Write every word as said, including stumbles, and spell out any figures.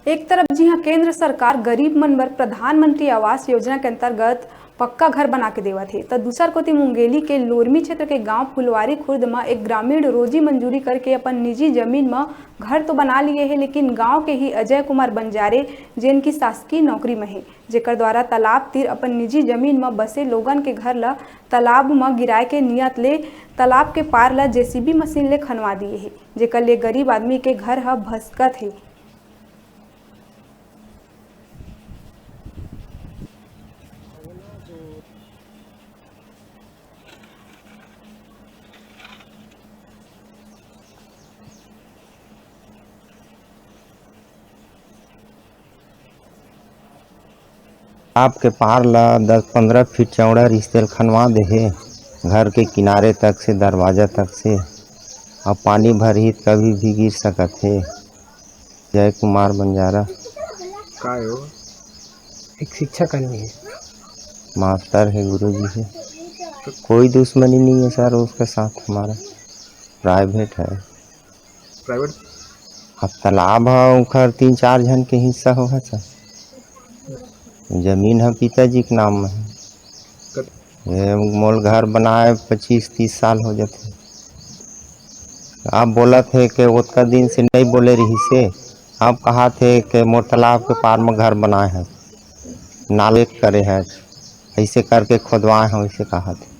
एक तरफ जिहां केंद्र सरकार गरीब मन बर प्रधानमंत्री आवास योजना के अंतर्गत पक्का घर बना के देवत हे, त दूसर कोति मुंगेली के लोरमी क्षेत्र के गांव फुलवारी खुर्द म एक ग्रामीण रोजी मंजूरी करके अपन निजी जमीन म घर तो बना लिए हे, लेकिन गांव के ही अजय कुमार बंजारे, जेन की शासकीय नौकरी म हे, जेकर द्वारा तालाब तीर अपन निजी जमीन म बसे लोगन के घर ल तालाब म गिराए के नियत ले तालाब के पार ल जेसीबी मशीन ले खनवा दिए हे, जेकर ले गरीब आदमी के घर ह भसकत हे। आपके पार ला दस पंद्रह फीट चौड़ा रिश्ते ल खनवा दे हे, घर के किनारे तक से, दरवाजा तक से। अब पानी भरही त कभी भी गिर सकत हे। जय कुमार बंजारा। का हो? एक शिक्षक आदमी है। मास्टर है, गुरुजी है। कोई दुश्मनी नहीं है सर उसके साथ हमारा, प्राइवेट है। प्राइवेट? अब तालाब है, ओखर तीन चार झन के हिस्सा होगा सर। जमीन ह पिताजी के नाम म हे। ये मोल घर बनाए पच्चीस तीस साल हो जाथे। अब बोलत हे के ओतका दिन से नइ बोले रिहिस हे, अब कहत हे के मोर तालाब के पार म घर बनाए हे, नालेट करे हे, अइसे करके खोदवाए हे, अइसे कहत हे।